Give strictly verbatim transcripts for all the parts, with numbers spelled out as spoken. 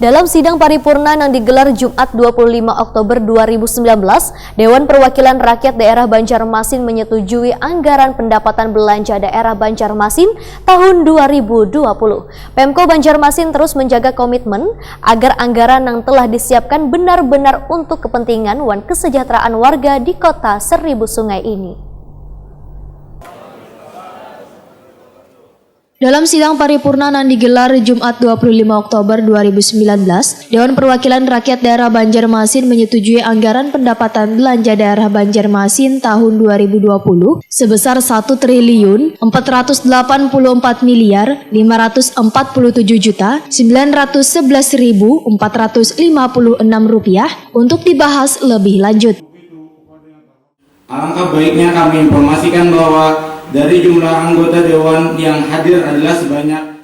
Dalam sidang paripurna nang digelar Jumat dua puluh lima Oktober dua ribu sembilan belas, Dewan Perwakilan Rakyat Daerah Banjarmasin menyetujui anggaran pendapatan belanja daerah Banjarmasin tahun dua ribu dua puluh. Pemko Banjarmasin terus menjaga komitmen agar anggaran yang telah disiapkan benar-benar untuk kepentingan wan kesejahteraan warga di Kota Seribu Sungai ini. Dalam sidang paripurna nang digelar Jumat dua puluh lima Oktober dua ribu sembilan belas, Dewan Perwakilan Rakyat Daerah Banjarmasin menyetujui anggaran pendapatan belanja daerah Banjarmasin tahun dua ribu dua puluh sebesar satu triliun empat ratus delapan puluh empat miliar lima ratus empat puluh tujuh juta sembilan ratus sebelas ribu empat ratus lima puluh enam rupiah untuk dibahas lebih lanjut. Alangkah baiknya kami informasikan bahwa dari jumlah anggota dewan yang hadir adalah sebanyak.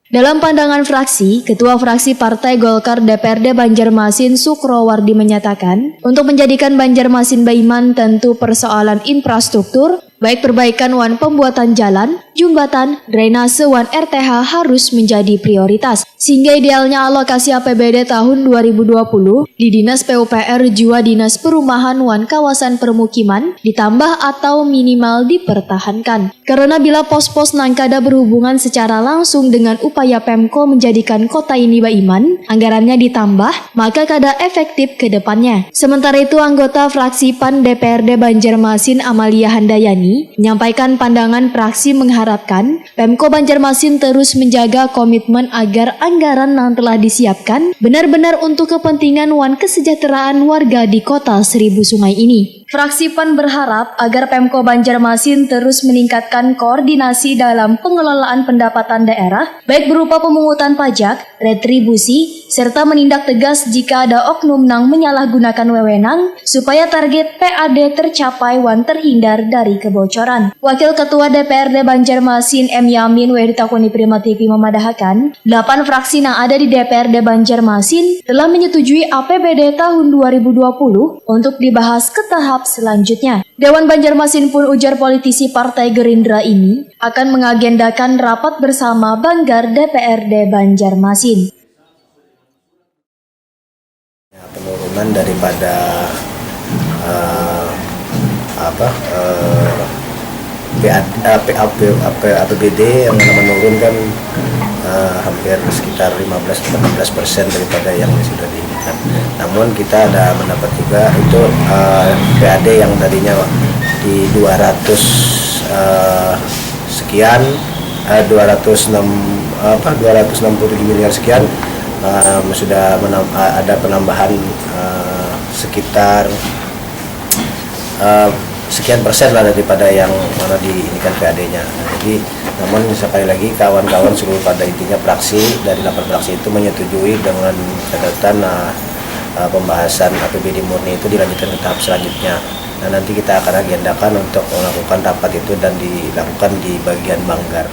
Dalam pandangan fraksi, Ketua Fraksi Partai Golkar D P R D Banjarmasin Sukrowardi menyatakan, untuk menjadikan Banjarmasin baiman tentu persoalan infrastruktur, baik perbaikan wan pembuatan jalan, jumbatan, drainase wan R T H harus menjadi prioritas. Sehingga idealnya alokasi A P B D tahun dua ribu dua puluh di Dinas P U P R jua Dinas Perumahan wan Kawasan Permukiman ditambah atau minimal dipertahankan. Karena bila pos-pos nang kada berhubungan secara langsung dengan upaya Pemko menjadikan kota ini baiman, anggarannya ditambah, maka kada efektif ke depannya. Sementara itu, anggota fraksi pan D P R D Banjarmasin Amalia Handayani menyampaikan pandangan fraksi mengharapkan Pemko Banjarmasin terus menjaga komitmen agar anggaran yang telah disiapkan benar-benar untuk kepentingan wan kesejahteraan warga di Kota Seribu Sungai ini. Fraksi pan berharap agar Pemko Banjarmasin terus meningkatkan koordinasi dalam pengelolaan pendapatan daerah, baik berupa pemungutan pajak, retribusi, serta menindak tegas jika ada oknum nang menyalahgunakan wewenang supaya target P A D tercapai wan terhindar dari kebocoran. Wakil Ketua D P R D Banjarmasin M Yamin wayah ditakuni Prima T V memadahakan, delapan fraksi nang ada di D P R D Banjarmasin telah menyetujui A P B D tahun dua ribu dua puluh untuk dibahas ke tahap selanjutnya. Dewan Banjarmasin pun, ujar politisi Partai Gerindra ini, akan mengagendakan rapat bersama Banggar D P R D Banjarmasin. Penurunan daripada eh, apa eh, P A D, eh, P A P, apa, A P B D yang mana menurun kan eh, hampir sekitar lima belas sampai enam belas persen daripada yang sudah diinginkan. Namun kita ada mendapat juga itu eh, P A D yang tadinya di dua ratus eh, sekian, eh, dua ratus enam apa dua ratus enam puluh tujuh miliar sekian eh, sudah menam- eh, ada penambahan eh, sekitar eh, sekian persen lah daripada yang mana diinginkan P A D-nya. Nah, jadi namun sekali lagi kawan-kawan seluruh, pada intinya fraksi dari delapan fraksi itu menyetujui dengan catatan nah, eh, pembahasan A P B D murni itu dilanjutkan ke tahap selanjutnya. Nah, nanti kita akan agendakan untuk melakukan rapat itu dan dilakukan di bagian Banggar.